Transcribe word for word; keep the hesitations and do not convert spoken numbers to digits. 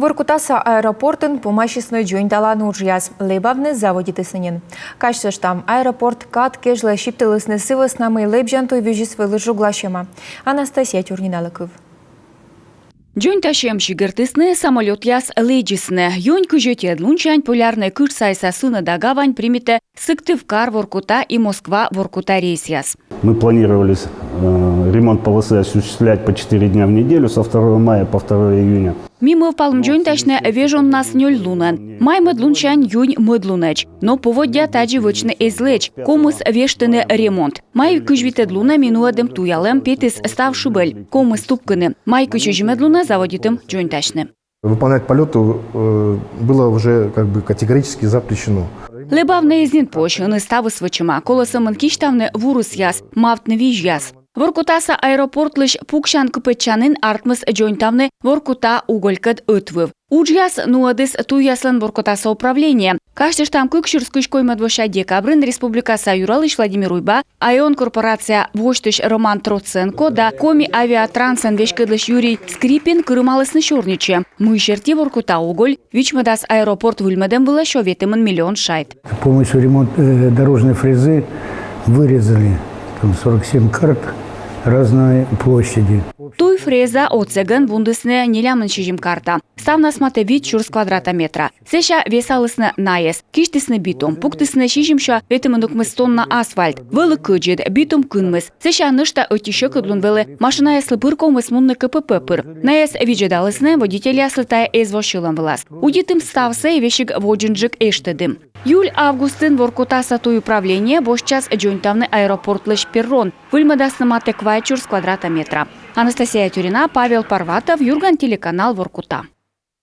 Воркутаса аэропортын помасисны дзоньталан уджъяс. Лэбавны заводитісны нин. Казьтыштам, аэропорт кад кежлӧ сиптылісны сы вӧсна, мый лэбзянтуй визис вӧлі жугласьӧма. Анастасия Тюрниналы кыв. Дзоньтасьӧм сигӧртісны, самолётъяс лэдзисны. Юнь кызь ӧтикӧд лунсянь Полярнӧй кытш сайса сынӧда гавань примитӧ Сыктывкар — Воркута и Москва — Воркута рейсъяс. Мы планировали э, ремонт полосы осуществлять по четыре дня в неделю, со второго мая по второе июня. Ми мӧвпалім дзоньтасьны вежоннас нёль лунӧн, май мӧд лунсянь юнь мӧд лунӧдз. Но поводдя тадзи вӧчны эз лэдз, ковмис вештыны ремонт. Май кызь витӧд лунӧ ми нуӧдім туялӧм, петіс став шыбӧль, ковмис тупкыны. Май кызь сизимӧд лунӧ заводитім дзоньтасьны. Выполнять полёты э, было уже как бы категорически запрещено. Лэбавны эз нин позь, ӧні ставыс вӧчӧма. Колӧ сӧмын кисьтавны вурысъяс, мавтны визьяс. Воркутаса аэропортлысь пуксян кыпӧдчанін артмис дзоньтавны Воркута уголькӧд ӧтвыв. Уджъяс нуӧдіс туйяслӧн Воркутаса управление. Казьтыштам, кык сюрс кызь коймӧд вося декабрын республикаса юралысь Владимир Уйба, «Айон» корпорация восьтысь Роман Троценко да Коми авиатрансӧн веськӧдлысь Юрий Скрипин кырымалісны сёрнитчӧм, мый серти Воркута уголь вичмӧдас аэропорт выльмӧдӧм вылӧ сё ветымын миллион шайт. Полностью ремонт э, дорожной фрезы вырезали. Там сорок семь карт разной площади. Туй фреза отсӧгӧн вундісны нелямын сизим карта. Ставнас матӧ вит сюрс квадрата метра. Сэсся весалісны найӧс, кисьтісны битум, пуктісны сизимсё ветымын укмыс тонна асфальт. Вӧлі кӧдзыд, битум кынмис. Сэсся нӧшта ӧти сьӧкыдлун вӧлі машинаяслы пыр ковмис мунны КПП пыр. Найӧс видзӧдалісны, водительяслы тайӧ эз во сьӧлӧм вылас. Удитім ставсӧ и весиг водзынджык эштӧдім. Июль-августын Воркутаса туй управление босьтчас дзоньтавны аэропортлысь перрон. Выльмӧдасны матӧ квайт сюрс квадрата метра. Анастасия Тюрина, Павел Парватов, «Юрган» телеканал, Воркута.